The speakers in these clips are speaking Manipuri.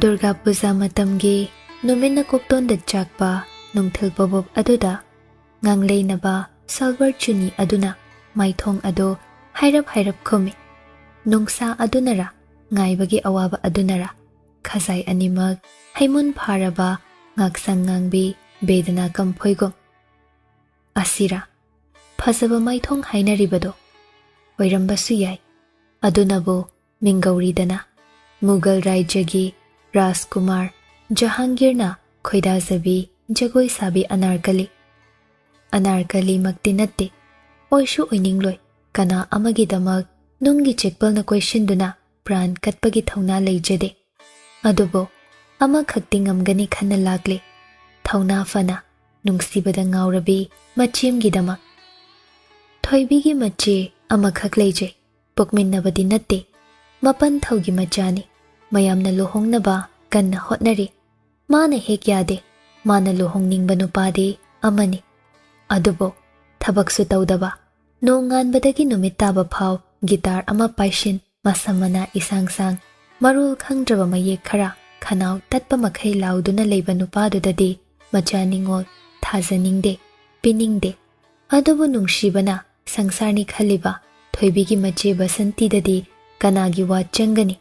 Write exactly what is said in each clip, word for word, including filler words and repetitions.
ꯗꯨꯔꯒꯥ ꯄꯨꯖꯥ ꯃꯇꯝꯒꯤ ꯅꯨꯃꯤꯠꯅ ꯀꯣꯛꯇꯣꯟꯗ ꯆꯥꯛꯄ ꯅꯨꯡꯊꯤꯜ ꯄꯕꯨꯞ ꯑꯗꯨꯗ ꯉꯥꯡꯂꯩꯅꯕ ꯁꯜꯋꯥꯔ ꯆꯨꯅꯤ ꯑꯗꯨꯅ ꯃꯥꯏꯊꯣꯡ ꯑꯗꯨ ꯍꯥꯏꯔꯞ ꯍꯥꯏꯔꯞ ꯈꯨꯝꯃꯤ꯫ ꯅꯨꯡꯁꯥ ꯑꯗꯨꯅꯔ, ꯉꯥꯏꯕꯒꯤ ꯑꯋꯥꯕ ꯑꯗꯨꯅꯔ, ꯈꯖꯥꯏ ꯑꯅꯤꯃꯛ ꯍꯩꯃꯨꯟ ꯐꯥꯔꯕ ꯉꯥꯛꯁꯪ ꯉꯥꯡꯕꯤ ꯕꯦꯗꯅꯥ ꯀꯝꯐꯣꯏꯒꯨꯝ꯫ ꯑꯁꯤꯔꯥ ꯐꯖꯕ ꯃꯥꯏꯊꯣꯡ ꯍꯥꯏꯅꯔꯤꯕꯗꯣ? ꯑꯣꯏꯔꯝꯕꯁꯨ ꯌꯥꯏ꯫ ꯑꯗꯨꯅꯕꯨ ꯃꯤꯡꯒꯧꯔꯤꯗꯅ ꯃꯨꯒꯜ ꯔꯥꯏꯖ꯭ꯌꯒꯤ ꯔꯥꯖꯀꯨꯃꯥꯔ ꯖꯍꯥꯡꯒꯤꯔꯅ ꯈꯣꯏꯗꯥꯖꯕꯤ ꯖꯒꯣꯏ ꯁꯥꯕꯤ ꯑꯅꯥꯔꯀꯂꯤ꯫ ꯑꯅꯥꯔꯀꯂꯤꯃꯛꯇꯤ ꯅꯠꯇꯦ, ꯑꯣꯏꯁꯨ ꯑꯣꯏꯅꯤꯡꯂꯣꯏ꯫ ꯀꯅꯥ ꯑꯃꯒꯤꯗꯃꯛ ꯅꯨꯡꯒꯤ ꯆꯦꯛꯄꯜꯅ ꯀꯣꯏꯁꯤꯟꯗꯨꯅ ꯄ꯭ꯔꯥꯟ ꯀꯠꯄꯒꯤ ꯊꯧꯅꯥ ꯂꯩꯖꯗꯦ꯫ ꯑꯗꯨꯕꯨ ꯑꯃꯈꯛꯇꯤ ꯉꯝꯒꯅꯤ ꯈꯟꯅ ꯂꯥꯛꯂꯤ, ꯊꯧꯅꯥ ꯐꯅ ꯅꯨꯡꯁꯤꯕꯗ ꯉꯥꯎꯔꯕꯤ ꯃꯆꯦꯝꯒꯤꯗꯃꯛ꯫ ꯊꯣꯏꯕꯤꯒꯤ ꯃꯆꯦ ꯑꯃꯈꯛ ꯂꯩꯖꯩ, ꯄꯣꯛꯃꯤꯟꯅꯕꯗꯤ ꯅꯠꯇꯦ, ꯃꯄꯟ ꯊꯧꯒꯤ ꯃꯆꯥꯅꯤ꯫ ꯃꯌꯥꯝꯅ ꯂꯨꯍꯣꯡꯅꯕ ꯀꯟꯅ ꯍꯣꯠꯅꯔꯤ꯫ ꯃꯥꯅ ꯍꯦꯛ ꯌꯥꯗꯦ꯫ ꯃꯥꯅ ꯂꯨꯍꯣꯡꯅꯤꯡꯕ ꯅꯨꯄꯥꯗꯤ ꯑꯃꯅꯤ꯫ ꯑꯗꯨꯕꯨ ꯊꯕꯛꯁꯨ ꯇꯧꯗꯕ, ꯅꯣꯡꯉꯥꯟꯕꯗꯒꯤ ꯅꯨꯃꯤꯠ ꯇꯥꯕ ꯐꯥꯎ ꯒꯤꯇꯥꯔ ꯑꯃ ꯄꯥꯏꯁꯤꯟ, ꯃꯁꯝ ꯃꯅꯥ ꯏꯁꯥꯡ ꯁꯥꯡ, ꯃꯔꯣꯜ ꯈꯪꯗ꯭ꯔꯕ ꯃꯌꯦꯛ ꯈꯔ ꯈꯅꯥꯎ ꯇꯠꯄ ꯃꯈꯩ ꯂꯥꯎꯗꯨꯅ ꯂꯩꯕ ꯅꯨꯄꯥꯗꯨꯗꯗꯤ ꯃꯆꯥ ꯅꯤꯡꯉꯣꯜ ꯊꯥꯖꯅꯤꯡꯗꯦ, ꯄꯤꯅꯤꯡꯗꯦ꯫ ꯑꯗꯨꯕꯨ ꯅꯨꯡꯁꯤꯕꯅ ꯁꯪꯁꯥꯔꯅꯤ ꯈꯜꯂꯤꯕ ꯊꯣꯏꯕꯤꯒꯤ ꯃꯆꯦ ꯕꯁꯟꯇꯤꯗꯗꯤ ꯀꯅꯥꯒꯤ ꯋꯥ ꯆꯪꯒꯅꯤ?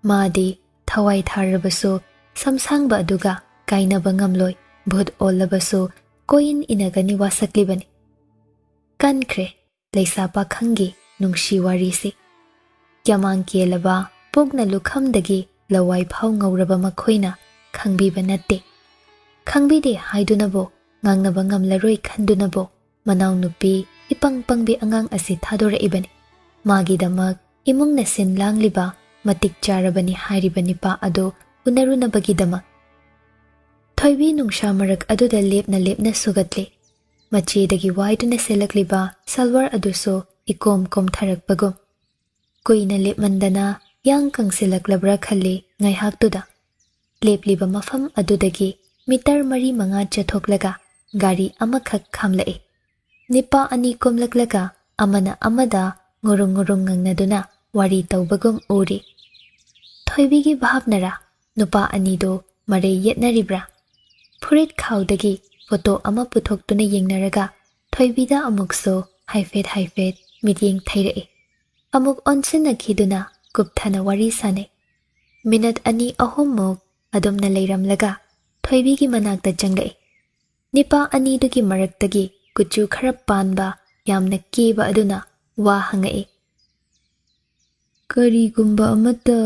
ꯃꯥꯗꯤ ꯊꯋꯥꯏ ꯊꯥꯔꯕꯁꯨ ꯁꯝꯁꯥꯡꯕ ꯑꯗꯨꯒ ꯀꯥꯏꯅꯕ ꯉꯝꯂꯣꯏ, ꯚꯨꯠ ꯑꯣꯜꯂꯕꯁꯨ ꯀꯣꯏꯏꯟ ꯏꯟꯅꯒꯅꯤ ꯋꯥꯁꯛꯂꯤꯕꯅꯤ꯫ ꯀꯟꯈ꯭ꯔꯦ ꯂꯩꯁꯥ ꯄꯥꯈꯪꯒꯤ ꯅꯨꯡꯁꯤ ꯋꯥꯔꯤꯁꯤ꯫ ꯌꯥꯃꯥꯡ ꯀꯦꯜꯂꯕ ꯄꯨꯛꯅ ꯂꯨꯈꯝꯗꯒꯤ ꯂꯋꯥꯏ ꯐꯥꯎ ꯉꯧꯔꯕ ꯃꯈꯣꯏꯅ ꯈꯪꯕꯤꯕ ꯅꯠꯇꯦ꯫ ꯈꯪꯕꯤꯗꯦ ꯍꯥꯏꯗꯨꯅꯕꯨ ꯉꯥꯡꯅꯕ ꯉꯝꯂꯔꯣꯏ ꯈꯟꯗꯨꯅꯕꯨ ꯃꯅꯥꯎꯅꯨꯄꯤ ꯏꯄꯪ ꯄꯪꯕꯤ ꯑꯉꯥꯡ ꯑꯁꯤ ꯊꯥꯗꯣꯔꯛꯏꯕꯅꯤ꯫ ꯃꯥꯒꯤꯗꯃꯛ ꯏꯃꯨꯡꯅ ꯁꯤꯟ ꯂꯥꯡꯂꯤꯕ ꯃꯇꯤꯛ ꯆꯥꯔꯕꯅꯤ ꯍꯥꯏꯔꯤꯕ ꯅꯤꯄꯥ ꯑꯗꯨ ꯎꯅꯔꯨꯅꯕꯒꯤꯗꯃꯛ꯫ ꯊꯣꯏꯕꯤ ꯅꯨꯡꯁꯥ ꯃꯔꯛ ꯑꯗꯨꯗ ꯂꯦꯞꯅ ꯂꯦꯞꯅ ꯁꯨꯒꯠꯂꯤ꯫ ꯃꯆꯦꯗꯒꯤ ꯋꯥꯏꯗꯨꯅ ꯁꯦꯠꯂꯛꯂꯤꯕ ꯁꯜꯋꯥꯔ ꯑꯗꯨꯁꯨ ꯏꯀꯣꯝ ꯀꯣꯝꯊꯔꯛꯄꯒꯨꯝ꯫ ꯀꯨꯏꯅ ꯂꯦꯞꯃꯟꯗꯅ ꯌꯥꯡ ꯀꯪꯁꯤꯜꯂꯛꯂꯕ꯭ꯔꯥ ꯈꯜꯂꯤ ꯉꯥꯏꯍꯥꯛꯇꯨꯗ꯫ ꯂꯦꯞꯂꯤꯕ ꯃꯐꯝ ꯑꯗꯨꯗꯒꯤ ꯃꯤꯇꯔ ꯃꯔꯤ ꯃꯉꯥ ꯆꯠꯊꯣꯛꯂꯒ ꯒꯥꯔꯤ ꯑꯃꯈꯛ ꯈꯥꯝꯂꯛꯏ꯫ ꯅꯤꯄꯥ ꯑꯅꯤ ꯀꯨꯝꯂꯛꯂꯒ ꯑꯃꯅ ꯑꯃꯗ ꯉꯨꯔꯨꯡ ꯉꯨꯔꯨꯡ ꯉꯪꯅꯗꯨꯅ ꯋꯥꯔꯤ ꯇꯧꯕꯒꯨꯝ ꯎꯔꯤ꯫ ꯊꯣꯏꯕꯤꯒꯤ ꯚꯥꯞꯅꯔꯥ ꯅꯨꯄꯥ ꯑꯅꯤꯗꯨ ꯃꯔꯩ ꯌꯦꯠꯅꯔꯤꯕ꯭ꯔꯥ? ꯐꯨꯔꯤꯠ ꯈꯥꯎꯗꯒꯤ ꯐꯣꯇꯣ ꯑꯃ ꯄꯨꯊꯣꯛꯇꯨꯅ ꯌꯦꯡꯅꯔꯒ ꯊꯣꯏꯕꯤꯗ ꯑꯃꯨꯛꯁꯨ ꯍꯥꯏꯐꯦꯠ ꯍꯥꯏꯐꯦꯠ ꯃꯤꯠꯌꯦꯡ ꯊꯩꯔꯛꯏ꯫ ꯑꯃꯨꯛ ꯑꯣꯟꯁꯤꯟꯅꯈꯤꯗꯨꯅ ꯀꯨꯞꯊꯅ ꯋꯥꯔꯤ ꯁꯥꯅꯩ꯫ ꯃꯤꯅꯠ ꯑꯅꯤ ꯑꯍꯨꯝꯃꯨꯛ ꯑꯗꯨꯝꯅ ꯂꯩꯔꯝꯂꯒ ꯊꯣꯏꯕꯤꯒꯤ ꯃꯅꯥꯛꯇ ꯆꯪꯂꯛꯏ꯫ ꯅꯤꯄꯥ ꯑꯅꯤꯗꯨꯒꯤ ꯃꯔꯛꯇꯒꯤ ꯀꯨꯆꯨ ꯈꯔ ꯄꯥꯟꯕ, ꯌꯥꯝꯅ ꯀꯦꯕ ꯑꯗꯨꯅ ꯋꯥ ꯍꯪꯉꯛꯏ꯫ "ꯀꯔꯤꯒꯨꯝꯕ ꯑꯃꯠꯇ,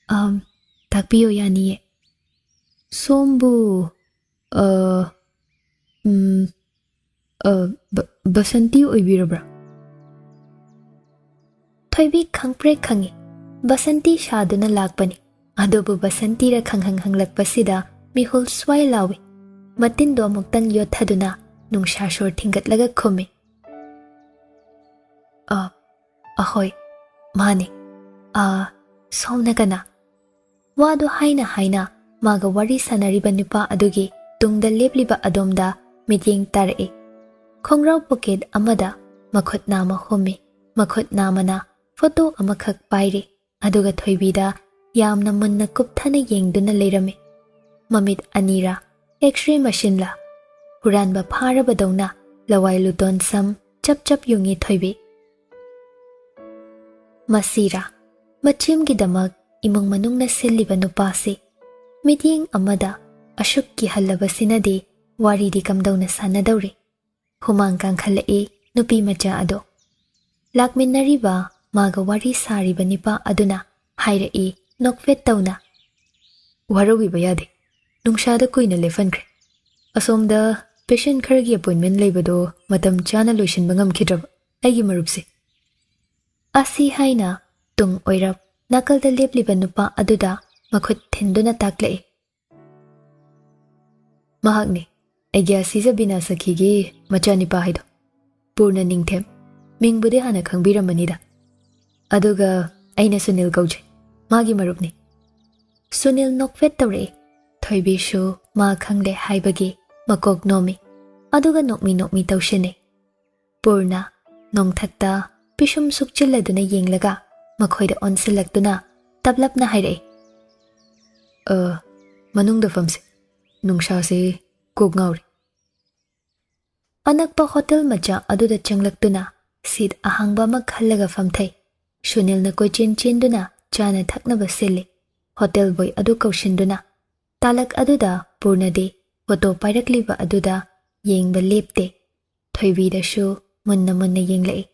ꯑꯝ, ꯇꯥꯛꯄꯤꯌꯣ ꯌꯥꯅꯤꯌꯦ꯫ ꯁꯣꯝꯕꯨ, ꯑ, ꯎꯝ, ꯑ, ꯕ-, ꯕꯁꯟꯇꯤ ꯑꯣꯏꯕꯤꯔꯕ꯭ꯔꯥ?" ꯊꯣꯏꯕꯤ ꯈꯪꯄ꯭ꯔꯦꯛ ꯈꯪꯉꯤ꯫ ꯕꯁꯟꯇꯤ ꯁꯥꯗꯨꯅ ꯂꯥꯛꯄꯅꯤ꯫ ꯑꯗꯨꯕꯨ ꯕꯁꯟꯇꯤꯔ ꯈꯪꯍꯪ ꯍꯪꯂꯛꯄꯁꯤꯗ ꯃꯤꯍꯨꯜ ꯁ꯭ꯋꯥꯏ ꯂꯥꯎꯏ꯫ ꯃꯇꯤꯟꯗꯣ ꯑꯃꯨꯛꯇꯪ ꯌꯣꯠꯊꯗꯨꯅ ꯅꯨꯡꯁꯥ ꯁꯣꯔ ꯊꯤꯡꯒꯠꯂꯒ ꯈꯨꯝꯃꯤ꯫ "ꯑ, ꯑꯍꯣꯏ, ꯃꯥꯅꯤ꯫ ꯑ, ꯁꯣꯝꯅ ꯀꯅꯥ?" ꯋꯥꯗꯨ ꯍꯥꯏꯅ ꯍꯥꯏꯅ ꯃꯥꯒ ꯋꯥꯔꯤ ꯁꯥꯟꯅꯔꯤꯕ ꯅꯨꯄꯥ ꯑꯗꯨꯒꯤ ꯇꯨꯡꯗ ꯂꯦꯞꯂꯤꯕ ꯑꯗꯣꯝꯗ ꯃꯤꯠꯌꯦꯡ ꯇꯥꯔꯛꯏ꯫ ꯈꯣꯡꯒ꯭ꯔꯥꯎ ꯄꯣꯀꯦꯠ ꯑꯃꯗ ꯃꯈꯨꯠ ꯅꯥꯝꯃ ꯍꯨꯝꯃꯤ꯫ ꯃꯈꯨꯠ ꯅꯥꯝꯃꯅ ꯐꯣꯇꯣ ꯑꯃꯈꯛ ꯄꯥꯏꯔꯤ꯫ ꯑꯗꯨꯒ ꯊꯣꯏꯕꯤꯗ ꯌꯥꯝꯅ ꯃꯨꯟꯅ ꯀꯨꯞꯊꯅ ꯌꯦꯡꯗꯨꯅ ꯂꯩꯔꯝꯃꯤ꯫ ꯃꯃꯤꯠ ꯑꯅꯤꯔꯥ, ꯑꯦꯛꯁꯔꯦ ꯃꯁꯤꯟꯂꯥ, ꯍꯨꯔꯥꯟꯕ ꯐꯥꯔꯕꯗꯧꯅ ꯂꯋꯥꯏ ꯂꯨꯇꯣꯟ ꯁꯝ ꯆꯞ ꯆꯞ ꯌꯨꯡꯉꯤ ꯊꯣꯏꯕꯤ꯫ ꯃꯁꯤꯔꯥ, ꯃꯆꯦꯝꯒꯤꯗꯃꯛ ꯏꯃꯨꯡ ꯃꯅꯨꯡꯅ ꯁꯤꯜꯂꯤꯕ ꯅꯨꯄꯥꯁꯤ ꯃꯤꯠꯌꯦꯡ ꯑꯃꯗ ꯑꯁꯨꯛ ꯀꯤꯍꯜꯂꯕꯁꯤꯅꯗꯤ ꯋꯥꯔꯤꯗꯤ ꯀꯝꯗꯧꯅ ꯁꯥꯟꯅꯗꯧꯔꯤ? ꯍꯨꯃꯥꯡ ꯀꯥꯡꯈꯠꯂꯛꯏ ꯅꯨꯄꯤ ꯃꯆꯥ ꯑꯗꯣ꯫ ꯂꯥꯛꯃꯤꯟꯅꯔꯤꯕ ꯃꯥꯒ ꯋꯥꯔꯤ ꯁꯥꯔꯤꯕ ꯅꯤꯄꯥ ꯑꯗꯨꯅ ꯍꯥꯏꯔꯛꯏ ꯅꯣꯛꯐꯦꯠ ꯇꯧꯅ, "ꯋꯥꯔꯧꯕꯤꯕ ꯌꯥꯗꯦ꯫ ꯅꯨꯡꯁꯥꯗ ꯀꯨꯏꯅ ꯂꯦꯞꯍꯟꯈ꯭ꯔꯦ꯫ ꯑꯁꯣꯝꯗ ꯄꯦꯁꯦꯟ ꯈꯔꯒꯤ ꯑꯦꯄꯣꯏꯟꯃꯦꯟ ꯂꯩꯕꯗꯣ ꯃꯇꯝ ꯆꯥꯅ ꯂꯣꯏꯁꯤꯟꯕ ꯉꯝꯈꯤꯗ꯭ꯔꯕ ꯑꯩꯒꯤ ꯃꯔꯨꯞꯁꯦ꯫" ꯑꯁꯤ ꯍꯥꯏꯅ ꯇꯨꯡ ꯑꯣꯏꯔꯞ ꯅꯥꯀꯜꯗ ꯂꯦꯞꯂꯤꯕ ꯅꯨꯄꯥ ꯑꯗꯨꯗ ꯃꯈꯨꯠ ꯊꯤꯟꯗꯨꯅ ꯇꯥꯛꯂꯛꯏ꯫ "ꯃꯍꯥꯛꯅꯤ, ꯑꯩꯒꯤ ꯑꯁꯤꯖ ꯕꯤꯅꯥ ꯁꯈꯤꯒꯤ ꯃꯆꯥꯅꯤꯄꯥ ꯍꯥꯏꯗꯣ꯫ ꯄꯨꯔꯅ ꯅꯤꯡꯊꯦꯝ꯫ ꯃꯤꯡꯕꯨꯗꯤ ꯍꯥꯟꯅ ꯈꯪꯕꯤꯔꯝꯃꯅꯤꯗ꯫ ꯑꯗꯨꯒ ꯑꯩꯅ ꯁꯨꯅꯤꯜ ꯀꯧꯖꯩ꯫ ꯃꯥꯒꯤ ꯃꯔꯨꯞꯅꯤ꯫" ꯁꯨꯅꯤꯜ ꯅꯣꯛꯐꯦꯠ ꯇꯧꯔꯛꯏ꯫ ꯊꯣꯏꯕꯤꯁꯨ ꯃꯥ ꯈꯪꯂꯦ ꯍꯥꯏꯕꯒꯤ ꯃꯀꯣꯛ ꯅꯣꯝꯃꯤ꯫ ꯑꯗꯨꯒ ꯅꯣꯛꯃꯤ ꯅꯣꯛꯃꯤ ꯇꯧꯁꯤꯟꯅꯩ꯫ ꯄꯨꯔꯅ ꯅꯣꯡꯊꯛꯇ ꯄꯤꯁꯨꯝ ꯁꯨꯛꯆꯤꯜꯂꯗꯨꯅ ꯌꯦꯡꯂꯒ ꯃꯈꯣꯏꯗ ꯑꯣꯟꯁꯤꯜꯂꯛꯇꯨꯅ ꯇꯞꯂꯞꯅ ꯍꯥꯏꯔꯛꯏ, "ꯑ, ꯃꯅꯨꯡꯗ ꯐꯝꯁꯤ꯫ ꯅꯨꯡꯁꯥꯁꯤ ꯀꯣꯛ ꯉꯥꯎꯔꯤ꯫" ꯑꯅꯛꯄ ꯍꯣꯇꯦꯜ ꯃꯆꯥ ꯑꯗꯨꯗ ꯆꯪꯂꯛꯇꯨꯅ ꯁꯤꯠ ꯑꯍꯥꯡꯕ ꯑꯃ ꯈꯜꯂꯒ ꯐꯝꯊꯩ꯫ ꯁꯨꯅꯤꯜꯅ ꯀꯣꯏꯆꯦꯟ ꯆꯦꯟꯗꯨꯅ ꯆꯥꯅ ꯊꯛꯅꯕ ꯁꯤꯜꯂꯤ꯫ ꯍꯣꯇꯦꯜ ꯕꯣꯏ ꯑꯗꯨ ꯀꯧꯁꯤꯟꯗꯨꯅ ꯇꯥꯂꯛ ꯑꯗꯨꯗ ꯄꯨꯔꯅꯗꯦ꯫ ꯐꯣꯇꯣ ꯄꯥꯏꯔꯛꯂꯤꯕ ꯑꯗꯨꯗ ꯌꯦꯡꯕ ꯂꯦꯞꯇꯦ꯫ ꯊꯣꯏꯕꯤꯗꯁꯨ ꯃꯨꯟꯅ ꯃꯨꯟꯅ ꯌꯦꯡꯂꯛꯏ꯫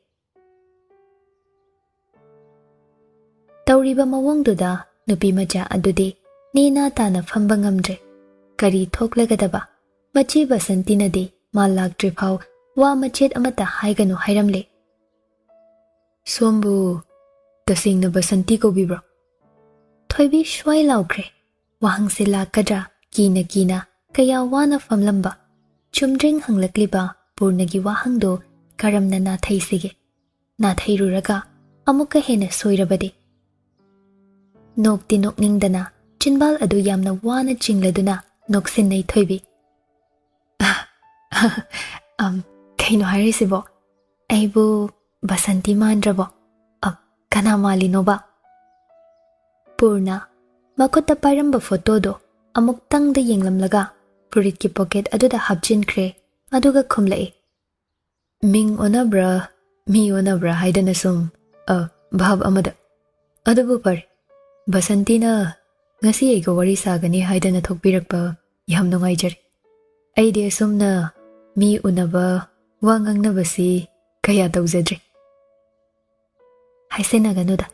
ꯇꯧꯔꯤꯕ ꯃꯑꯣꯡꯗꯨꯗ ꯅꯨꯄꯤ ꯃꯆꯥ ꯑꯗꯨꯗꯤ ꯅꯦꯅꯥ ꯇꯥꯅ ꯐꯝꯕ ꯉꯝꯗ꯭ꯔꯦ꯫ ꯀꯔꯤ ꯊꯣꯛꯂꯒꯗꯕ? ꯃꯆꯦ ꯕꯁꯟꯇꯤꯅꯗꯤ ꯃꯥ ꯂꯥꯛꯇ꯭ꯔꯤꯐꯥꯎ ꯋꯥ ꯃꯆꯦꯠ ꯑꯃꯠꯇ ꯍꯥꯏꯒꯅꯨ ꯍꯥꯏꯔꯝꯂꯦ꯫ "ꯁꯣꯝꯕꯨ ꯇꯁꯦꯡꯅ ꯕꯁꯟꯇꯤ ꯀꯧꯕꯤꯕ꯭ꯔꯣ?" ꯊꯣꯏꯕꯤ ꯁ꯭ꯋꯥꯏ ꯂꯥꯎꯈ꯭ꯔꯦ꯫ ꯋꯥꯍꯪꯁꯦ ꯂꯥꯛꯀꯗ꯭ꯔꯥ ꯀꯤꯅ ꯀꯤꯅ ꯀꯌꯥ ꯋꯥꯅ ꯐꯝꯂꯝꯕ꯫ ꯆꯨꯝꯗ꯭ꯔꯤꯡ ꯍꯪꯂꯛꯂꯤꯕ ꯄꯨꯔꯅꯒꯤ ꯋꯥꯍꯪꯗꯣ ꯀꯔꯝꯅ ꯅꯥꯊꯩꯁꯤꯒꯦ? ꯅꯥꯊꯩꯔꯨꯔꯒ ꯑꯃꯨꯛꯀ ꯍꯦꯟꯅ ꯁꯣꯏꯔꯕꯗꯤ? ꯅꯣꯛꯇꯤ ꯅꯣꯛꯅꯤꯡꯗꯅ ꯆꯤꯟꯕꯥꯜ ꯑꯗꯨ ꯌꯥꯝꯅ ꯋꯥꯅ ꯆꯤꯡꯂꯗꯨꯅ ꯅꯣꯛꯁꯤꯟꯅꯩ ꯊꯣꯏꯕꯤ꯫ "ꯑꯝ, ꯀꯩꯅꯣ ꯍꯥꯏꯔꯤꯁꯤꯕꯣ? ꯑꯩꯕꯨ ꯕꯁꯟꯇꯤ ꯃꯥꯟꯗ꯭ꯔꯕꯣ? ꯑꯝ, ꯀꯅꯥ ꯃꯥꯜꯂꯤꯅꯣꯕ?" ꯄꯨꯔꯅ ꯃꯈꯨꯠꯇ ꯄꯥꯏꯔꯝꯕ ꯐꯣꯇꯣꯗꯣ ꯑꯃꯨꯛꯇꯪꯗ ꯌꯦꯡꯂꯝꯂꯒ ꯐꯨꯔꯤꯠꯀꯤ ꯄꯣꯀꯦꯠ ꯑꯗꯨꯗ ꯍꯥꯞꯆꯤꯟꯈ꯭ꯔꯦ꯫ ꯑꯗꯨꯒ ꯈꯨꯝꯂꯛꯏ, "ꯃꯤꯡ ꯑꯣꯟꯅꯕ꯭ꯔꯥ, ꯃꯤ ꯑꯣꯟꯅꯕ꯭ꯔꯥ ꯍꯥꯏꯗꯅ ꯁꯨꯝ, ꯑ, ꯚꯥꯕ ꯑꯃꯗ꯫ ꯑꯗꯨꯕꯨ ꯐꯔꯦ, ꯕꯁꯟꯇꯤꯅ ꯉꯁꯤ ꯑꯩꯒ ꯋꯥꯔꯤ ꯁꯥꯒꯅꯤ ꯍꯥꯏꯗꯅ ꯊꯣꯛꯄꯤꯔꯛꯄ ꯌꯥꯝ ꯅꯨꯡꯉꯥꯏꯖꯔꯦ꯫ ꯑꯩꯗꯤ ꯑꯁꯨꯝꯅ ꯃꯤ ꯎꯅꯕ, ꯋꯥ ꯉꯥꯡꯅꯕꯁꯤ ꯀꯌꯥ ꯇꯧꯖꯗ꯭ꯔꯤ꯫" "ꯍꯥꯏꯁꯤꯟꯅꯒꯅꯨꯗ,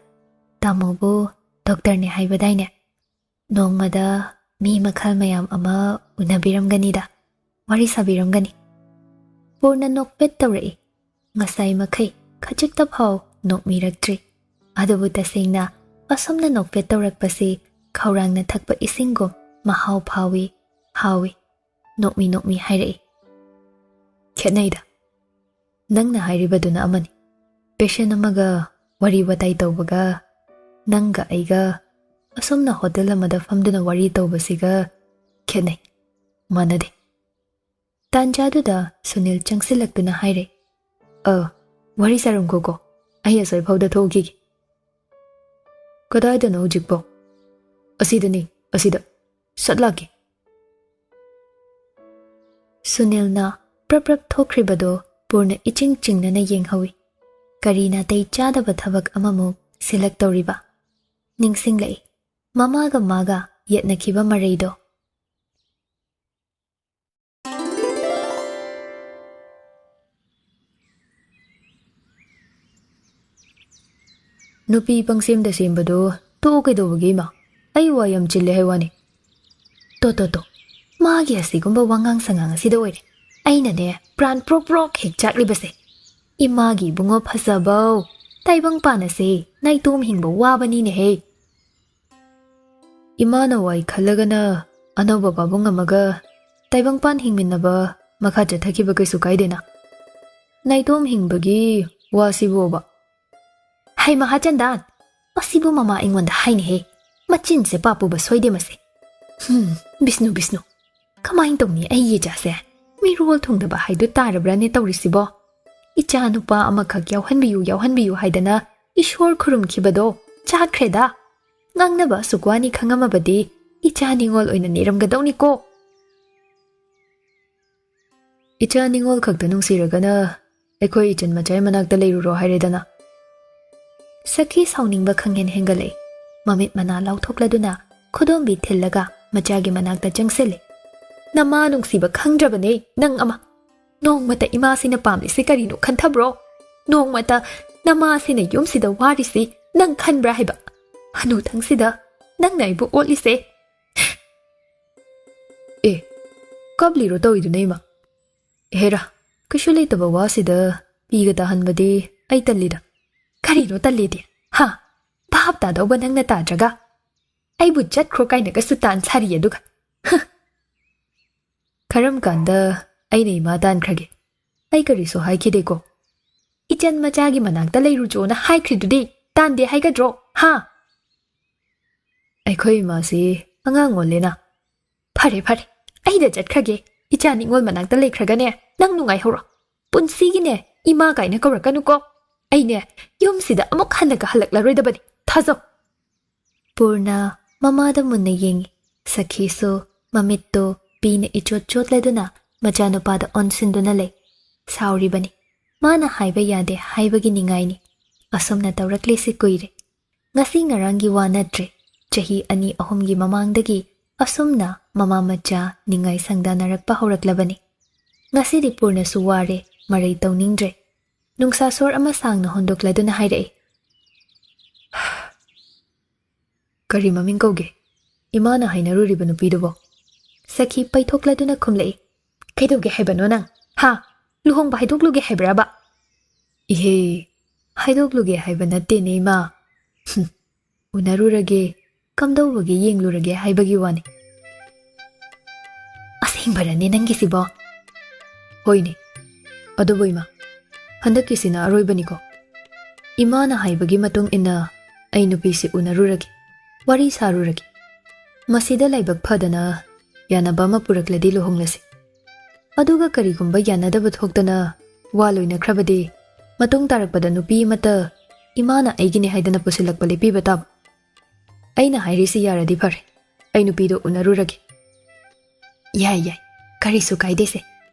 ꯇꯥꯃꯣꯕꯨ ꯗꯣꯛꯇꯔꯅꯦ ꯍꯥꯏꯕꯗꯥꯏꯅꯦ? ꯅꯣꯡꯃꯗ ꯃꯤ ꯃꯈꯜ ꯃꯌꯥꯝ ꯑꯃ ꯎꯅꯕꯤꯔꯝꯒꯅꯤꯗ, ꯋꯥꯔꯤ ꯁꯥꯕꯤꯔꯝꯒꯅꯤ꯫" ꯄꯨꯔꯅ ꯅꯣꯛꯐꯦꯠ ꯇꯧꯔꯛꯏ꯫ ꯉꯁꯥꯏ ꯃꯈꯩ ꯈꯖꯤꯛꯇ ꯐꯥꯎ ꯅꯣꯛꯃꯤꯔꯛꯇ꯭ꯔꯤ꯫ ꯑꯗꯨꯕꯨ ꯇꯁꯦꯡꯅ ꯑꯁꯨꯝꯅ ꯅꯣꯛꯐꯦꯠ ꯇꯧꯔꯛꯄꯁꯤ ꯈꯧꯔꯥꯡꯅ ꯊꯛꯄ ꯏꯁꯤꯡꯒꯨꯝ ꯃꯍꯥꯎ ꯐꯥꯎꯏ, ꯍꯥꯎꯏ꯫ ꯅꯣꯛꯃꯤ ꯅꯣꯛꯃꯤ ꯍꯥꯏꯔꯛꯏ, "ꯈꯦꯠꯅꯩꯗ꯫ ꯅꯪꯅ ꯍꯥꯏꯔꯤꯕꯗꯨꯅ ꯑꯃꯅꯤ꯫ ꯄꯦꯁꯦꯟ ꯑꯃꯒ ꯋꯥꯔꯤ ꯋꯥꯇꯥꯏ ꯇꯧꯕꯒ, ꯅꯪꯒ ꯑꯩꯒ ꯑꯁꯨꯝꯅ ꯍꯣꯇꯦꯜ ꯑꯃꯗ ꯐꯝꯗꯨꯅ ꯋꯥꯔꯤ ꯇꯧꯕꯁꯤꯒ ꯈꯦꯠꯅꯩ, ꯃꯥꯟꯅꯗꯦ꯫" ꯇꯥꯟꯖꯥꯗꯨꯗ ꯁꯨꯅꯤꯜ ꯆꯪꯁꯤꯜꯂꯛꯇꯨꯅ ꯍꯥꯏꯔꯦ, "ꯑ, ꯋꯥꯔꯤ ꯁꯥꯔꯝꯈꯣꯀꯣ, ꯑꯩ ꯑꯁꯣꯏꯐꯥꯎꯗ ꯊꯣꯛꯎꯈꯤꯒꯦ꯫" "ꯀꯗꯥꯏꯗꯅꯣ ꯍꯧꯖꯤꯛꯄꯣ?" "ꯑꯁꯤꯗꯅꯤ, ꯑꯁꯤꯗ꯫ ꯁꯠ ꯂꯥꯛꯀꯦ꯫" ꯁꯨꯅꯤꯜꯅ ꯄ꯭ꯔꯞ ꯄ꯭ꯔꯞ ꯊꯣꯛꯈ꯭ꯔꯤꯕꯗꯣ ꯄꯨꯔꯅ ꯏꯆꯤꯡ ꯆꯤꯡꯅꯅ ꯌꯦꯡꯍꯧꯏ꯫ ꯀꯔꯤ ꯅꯥꯇꯩ ꯆꯥꯗꯕ ꯊꯕꯛ ꯑꯃꯃꯨꯛ ꯁꯤꯜꯂꯛꯇꯧꯔꯤꯕ? ꯅꯤꯡꯁꯤꯡꯂꯛꯏ ꯃꯃꯥꯒ ꯃꯥꯒ ꯌꯦꯠꯅꯈꯤꯕ ꯃꯔꯩꯗꯣ꯫ ꯅꯨꯄꯤ ꯄꯪꯁꯦꯝꯗ ꯁꯦꯝꯕꯗꯣ ꯇꯣꯛꯑꯣ ꯀꯩꯗꯧꯕꯒꯦ ꯏꯃꯥ? ꯑꯩ ꯋꯥ ꯌꯥꯝ ꯆꯤꯜꯂꯦ ꯍꯥꯏ ꯋꯥꯅꯤ꯫ ꯇꯣ, ꯇꯣ, ꯇꯣ꯫ ꯃꯥꯒꯤ ꯑꯁꯤꯒꯨꯝꯕ ꯋꯥꯉꯥꯡ ꯁꯉꯥꯡ ꯑꯁꯤꯗ ꯑꯣꯏꯔꯦ ꯑꯩꯅꯅꯦ ꯄ꯭ꯔꯥꯟ ꯄ꯭ꯔꯣꯛ ꯄ꯭ꯔꯣꯛ ꯍꯦꯛ ꯆꯥꯛꯂꯤꯕꯁꯦ꯫ ꯏꯃꯥꯒꯤ ꯏꯕꯨꯡꯉꯣ ꯐꯖꯕꯧ, ꯇꯥꯏꯕꯪ ꯄꯥꯟ ꯑꯁꯦ ꯅꯥꯏꯇꯣꯝ ꯍꯤꯡꯕ ꯋꯥꯕꯅꯤꯅꯦꯍꯦ꯫ ꯏꯃꯥꯅ ꯋꯥꯏ ꯈꯜꯂꯒꯅ ꯑꯅꯧꯕ ꯄꯥꯕꯨꯡ ꯑꯃꯒ ꯇꯥꯏꯕꯪꯄꯥꯟ ꯍꯤꯡꯃꯤꯟꯅꯕ ꯃꯈꯥ ꯆꯠꯊꯈꯤꯕ ꯀꯩꯁꯨ ꯀꯥꯏꯗꯦꯅ꯫ ꯅꯥꯏꯇꯣꯝ ꯍꯤꯡꯕꯒꯤ ꯋꯥꯁꯤꯕꯣꯕ꯫ ꯍꯩ ꯃꯍꯥꯆꯟꯗꯥꯟ, ꯃꯁꯤꯕꯨ ꯃꯃꯥ ꯑꯩꯉꯣꯟꯗ ꯍꯥꯏꯅꯦꯍꯦ꯫ ꯃꯆꯤꯟꯁꯦ ꯄꯥꯞ ꯄꯨꯕ ꯁꯣꯏꯗꯦ ꯃꯁꯦ꯫ ꯍꯝ, ꯕꯤꯁꯅꯨ, ꯕꯤꯁꯅꯨ꯫ ꯀꯃꯥꯏꯅ ꯇꯧꯅꯤ ꯑꯩ ꯏꯆꯥꯁꯦ? ꯃꯤꯔꯣꯜ ꯊꯨꯡꯗꯕ ꯍꯥꯏꯗꯨ ꯇꯥꯔꯕ꯭ꯔꯥꯅꯦ ꯇꯧꯔꯤꯁꯤꯕꯣ? ꯏꯆꯥ ꯅꯨꯄꯥ ꯑꯃꯈꯛ ꯌꯥꯎꯍꯟꯕꯤꯌꯨ, ꯌꯥꯎꯍꯟꯕꯤꯌꯨ ꯍꯥꯏꯗꯅ ꯏꯁꯣꯔ ꯈꯨꯔꯨꯝꯈꯤꯕꯗꯣ ꯆꯥꯛꯈ꯭ꯔꯦꯗ꯫ ꯉꯥꯡꯅꯕ ꯑꯁꯨꯛ ꯋꯥꯅꯤ ꯈꯪꯉꯝꯃꯕꯗꯤ ꯏꯆꯥ ꯅꯤꯉꯣꯜ ꯑꯣꯏꯅ ꯅꯦꯔꯝꯒꯗꯧꯅꯤꯀꯣ꯫ ꯏꯆꯥ ꯅꯤꯉꯣꯜ ꯈꯛꯇ ꯅꯨꯡꯁꯤꯔꯒꯅ ꯑꯩꯈꯣꯏ ꯏꯆꯟ ꯃꯆꯥꯏ ꯃꯅꯥꯛꯇ ꯂꯩꯔꯨꯔꯣ ꯍꯥꯏꯔꯦꯗꯅ꯫ ꯁꯈꯤ ꯁꯥꯎꯅꯤꯡꯕ ꯈꯪꯍꯦꯟ ꯍꯦꯟꯒꯠꯂꯛꯏ꯫ ꯃꯃꯤꯠ ꯃꯅꯥ ꯂꯥꯎꯊꯣꯛꯂꯗꯨꯅ ꯈꯨꯗꯣꯝꯕꯤ ꯊꯤꯜꯂꯒ ꯃꯆꯥꯒꯤ ꯃꯅꯥꯛꯇ ꯆꯪꯁꯤꯜꯂꯤ꯫ ꯅꯃꯥ ꯅꯨꯡꯁꯤꯕ ꯈꯪꯗ꯭ꯔꯕꯅꯦ ꯅꯪ ꯑꯃ꯫ ꯅꯣꯡꯃꯇ ꯏꯃꯥꯁꯤꯅ ꯄꯥꯝꯂꯤꯁꯤ ꯀꯔꯤꯅꯣ ꯈꯟꯊꯕ꯭ꯔꯣ? ꯅꯣꯡꯃꯇ ꯅꯃꯥꯁꯤꯅ ꯌꯨꯝꯁꯤꯗ ꯋꯥꯔꯤꯁꯤ ꯅꯪ ꯈꯟꯕ꯭ꯔꯥ ꯍꯥꯏꯕ? ꯍꯅꯨꯊꯪꯁꯤꯗ ꯅꯪꯅ ꯑꯩꯕꯨ ꯑꯣꯠꯂꯤꯁꯦ꯫ ꯑꯦ, ꯀꯞꯂꯤꯔꯣ ꯇꯧꯔꯤꯗꯨꯅ ꯏꯃꯥ? ꯍꯦꯔꯥ, ꯀꯩꯁꯨ ꯂꯩꯇꯕ ꯋꯥꯁꯤꯗ ꯄꯤꯒ ꯇꯥꯍꯟꯕꯗꯤ ꯑꯩ ꯇꯜꯂꯤꯗ꯫ ꯀꯔꯤꯅꯣ ꯇꯜꯂꯤꯗꯤ? ꯍꯥ? ꯚꯥꯞ ꯇꯥꯗꯧꯕ ꯅꯪꯅ ꯇꯥꯗ꯭ꯔꯒ? ꯑꯩꯕꯨ ꯆꯠꯈ꯭ꯔꯣ ꯀꯥꯏꯅꯒꯁꯨ ꯇꯥꯟ ꯁꯥꯔꯤ ꯑꯗꯨꯒ꯫ ꯍ! ꯀꯔꯝ ꯀꯥꯟꯗ ꯑꯩꯅ ꯏꯃꯥ ꯇꯥꯟꯈ꯭ꯔꯒꯦ? ꯑꯩ ꯀꯔꯤꯁꯨ ꯍꯥꯏꯈꯤꯗꯦꯀꯣ꯫ ꯏꯆꯟ ꯃꯆꯥꯒꯤ ꯃꯅꯥꯛꯇ ꯂꯩꯔꯨꯆꯣꯅ ꯍꯥꯏꯈ꯭ꯔꯤꯗꯨꯗꯤ ꯇꯥꯟꯗꯦ ꯍꯥꯏꯒꯗ꯭ꯔꯣ? ꯍꯥ? ꯑꯩꯈꯣꯏ ꯏꯃꯥꯁꯤ ꯑꯉꯥꯡ ꯑꯣꯜꯂꯦꯅ꯫ ꯐꯔꯦ, ꯐꯔꯦ, ꯑꯩꯗ ꯆꯠꯈ꯭ꯔꯒꯦ꯫ ꯏꯆꯥ ꯅꯤꯉꯣꯜ ꯃꯅꯥꯛꯇ ꯂꯩꯈ꯭ꯔꯒꯅꯦ, ꯅꯪ ꯅꯨꯡꯉꯥꯏꯍꯧꯔꯣ꯫ ꯄꯨꯟꯁꯤꯒꯤꯅꯦ, ꯏꯃꯥ ꯀꯥꯏꯅ ꯀꯧꯔꯛꯀꯅꯨꯀꯣ꯫ ꯑꯩꯅꯦ, ꯌꯨꯝꯁꯤꯗ ꯑꯃꯨꯛ ꯍꯟꯅꯒ ꯍꯜꯂꯛꯂꯔꯣꯏꯗꯕꯅꯤ꯫ ꯊꯥꯖꯧ꯫ ꯄꯨꯔꯅ ꯃꯃꯥꯗ ꯃꯨꯟꯅ ꯌꯦꯡꯏ꯫ ꯁꯈꯤꯁꯨ ꯃꯃꯤꯠꯇꯨ ꯄꯤꯅ ꯏꯆꯣꯠ ꯆꯣꯠꯂꯗꯨꯅ ꯃꯆꯥꯅꯨꯄꯥꯗ ꯑꯣꯟꯁꯤꯟꯗꯨꯅ ꯂꯩ꯫ ꯁꯥꯎꯔꯤꯕꯅꯤ꯫ ꯃꯥꯅ ꯍꯥꯏꯕ ꯌꯥꯗꯦ ꯍꯥꯏꯕꯒꯤ ꯅꯤꯡꯉꯥꯏꯅꯤ꯫ ꯑꯁꯨꯝꯅ ꯇꯧꯔꯛꯂꯤꯁꯤ ꯀꯨꯏꯔꯦ꯫ ꯉꯁꯤ ꯉꯔꯥꯡꯒꯤ ꯋꯥ ꯅꯠꯇ꯭ꯔꯦ꯫ ꯆꯍꯤ ꯑꯅꯤ ꯑꯍꯨꯝꯒꯤ ꯃꯃꯥꯡꯗꯒꯤ ꯑꯁꯨꯝꯅ ꯃꯃꯥ ꯃꯆꯥ ꯅꯤꯡꯉꯥꯏ ꯁꯪꯗꯥꯅꯔꯛꯄ ꯍꯧꯔꯛꯂꯕꯅꯤ꯫ ꯉꯁꯤꯗꯤ ꯄꯨꯔꯅꯁꯨ ꯋꯥꯔꯦ, ꯃꯔꯩ ꯇꯧꯅꯤꯡꯗ꯭ꯔꯦ꯫ ꯅꯨꯡꯁꯥ ꯁꯣꯔ ꯑꯃ ꯁꯥꯡꯅ ꯍꯣꯟꯗꯣꯛꯂꯗꯨꯅ ꯍꯥꯏꯔꯛꯏ, "ꯀꯔꯤ ꯃꯃꯤꯡ ꯀꯧꯒꯦ? ꯏꯃꯥꯅ ꯍꯥꯏꯅꯔꯨꯔꯤꯕ ꯅꯨꯄꯤꯗꯨꯕꯣ?" ꯁꯈꯤ ꯄꯩꯊꯣꯛꯂꯗꯨꯅ ꯈꯨꯝꯂꯛꯏ, "ꯀꯩꯗꯧꯒꯦ ꯍꯥꯏꯕꯅꯣ ꯅꯪ? ꯍꯥ? ꯂꯨꯍꯣꯡꯕ ꯍꯥꯏꯗꯣꯛꯂꯨꯒꯦ ꯍꯥꯏꯕ꯭ꯔꯕ?" "ꯏꯍꯦ, ꯍꯥꯏꯗꯣꯛꯂꯨꯒꯦ ꯍꯥꯏꯕ ꯅꯠꯇꯦꯅꯦ, ꯏꯃꯥ꯫ ꯍꯨꯝ, ꯎꯅꯔꯨꯔꯒꯦ, ꯀꯝꯗꯧꯕꯒꯦ ꯌꯦꯡꯂꯨꯔꯒꯦ ꯍꯥꯏꯕꯒꯤ ꯋꯥꯅꯤ꯫" "ꯑꯁꯦꯡꯕꯔꯅꯦ ꯅꯪꯒꯤꯁꯤꯕꯣ?" "ꯍꯣꯏꯅꯦ꯫ ꯑꯗꯨꯕꯨ ꯏꯃꯥ, ꯍꯟꯗꯛꯀꯤꯁꯤꯅ ꯑꯔꯣꯏꯕꯅꯤꯀꯣ꯫ ꯏꯃꯥꯅ ꯍꯥꯏꯕꯒꯤ ꯃꯇꯨꯡ ꯏꯟꯅ ꯑꯩ ꯅꯨꯄꯤꯁꯤ ꯎꯅꯔꯨꯔꯒꯦ, ꯋꯥꯔꯤ ꯁꯥꯔꯨꯔꯒꯦ꯫ ꯃꯁꯤꯗ ꯂꯥꯏꯕꯛ ꯐꯗꯅ ꯌꯥꯅꯕ ꯑꯃ ꯄꯨꯔꯛꯂꯗꯤ ꯂꯨꯍꯣꯡꯂꯁꯤ꯫ ꯑꯗꯨꯒ ꯀꯔꯤꯒꯨꯝꯕ ꯌꯥꯅꯗꯕ ꯊꯣꯛꯇꯅ ꯋꯥ ꯂꯣꯏꯅꯈ꯭ꯔꯕꯗꯤ, ꯃꯇꯨꯡ ꯇꯥꯔꯛꯄꯗ ꯅꯨꯄꯤ ꯑꯃꯠꯇ ꯏꯃꯥꯅ ꯑꯩꯒꯤꯅꯤ ꯍꯥꯏꯗꯅ ꯄꯨꯁꯤꯜꯂꯛꯄ ꯂꯦꯞꯄꯤꯕ ꯇꯥꯕ꯫ ꯑꯩꯅ ꯍꯥꯏꯔꯤꯁꯤ ꯌꯥꯔꯗꯤ ꯐꯔꯦ, ꯑꯩ ꯅꯨꯄꯤꯗꯣ ꯎꯅꯔꯨꯔꯒꯦ꯫" "ꯌꯥꯏ, ꯌꯥꯏ, ꯀꯔꯤꯁꯨ ꯀꯥꯏꯗꯦꯁꯦ꯫